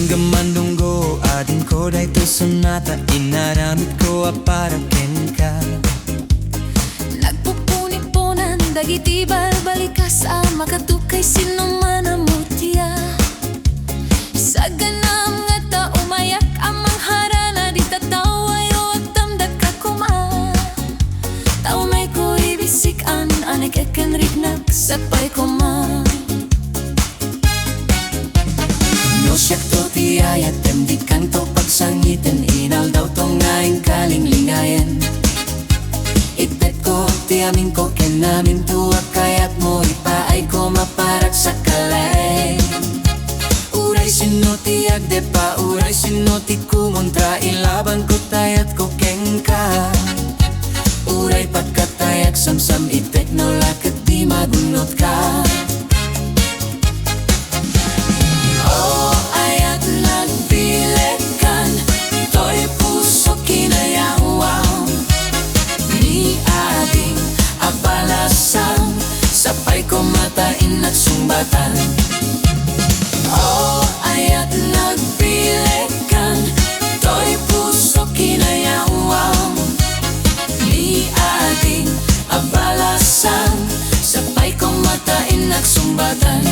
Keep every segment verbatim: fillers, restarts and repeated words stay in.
Gemmandunggo, adingko, daytoy sonata inaramidko a para kenka. Nagpupuniponan dagiti balbalikas a makatukay sino man a mutia. Saganam ngata umayak a mangharana, dita tawayo agtamdak a koma. Ta umayko ibisik-an a nagkekenriknak sapay koma. No siakto ti ayatem, dikanto pagsangiten, inaldawto nga inkalinglingayen. Itedko ti aminko ken aminto a kayatmo, ipaayko maparak sakali. Uray sino ti agdepa, uray sino ti kumontra, ilabanko ti ayatko kenka. Uray pagkatayak samsam, itekno la ket di magunotka. O ayat nagbilekan, toy puso kinayawam, ni ading a balasang, sapay koma ta innak sungbatan. O ayat nagbilekan, toy puso kinayawam, ni ading a balasang, sapay koma ta innak sungbatan.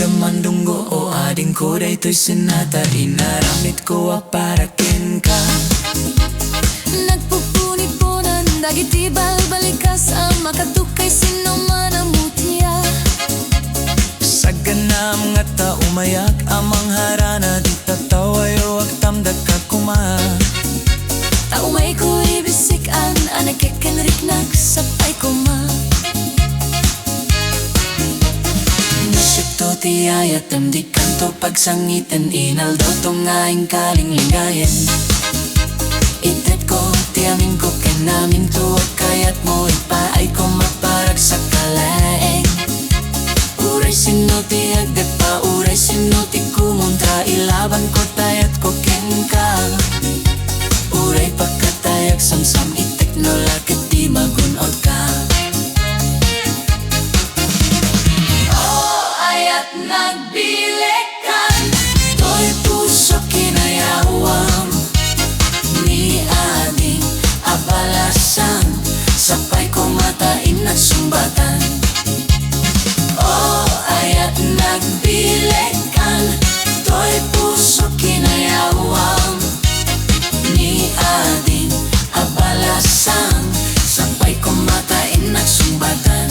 Gemmandunggo, o adingko, daytoy sonata inaramidko a para kenka. Nagpupuniponan dagiti balbalikas a makatukay sino man a mutia. Saganam ngata umayak a mangharana, dita tawayo agtamdak a koma. Ta umayko ibisik-an a nagkekenriknak sapay koma. No siakto ti ayatem, dikanto pagsangiten, inaldawto nga inkalinglingayen. Itedko ti aminko ken aminto a kayatmo, ipaayko maparak sakali. Uray sino ti agdepa, uray sino ti kumontra, ilabanko ti ayatko kenka. Uray pagkatayak samsam, itekno la ket di magun-otka. O ayat nagbilekan, toy puso kinayawam, ni ading a balasang, sapay koma ta innak sungbatan. O ayat nagbilekan, toy puso kinayawam, ni ading a balasang, sapay koma ta innak sungbatan.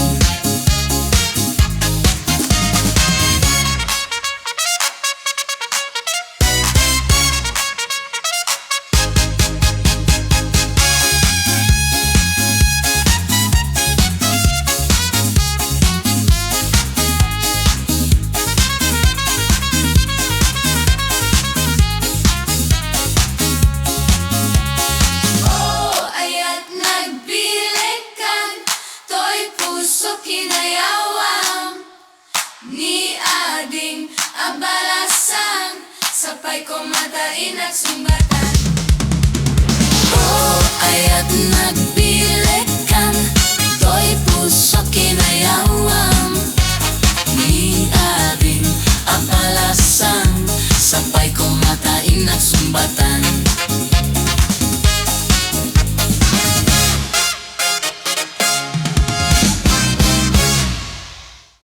O ayat nagbilekan, toy puso kinayawam, ni ading a balasang, sapay koma ta innak sungbatan. O ayat nag-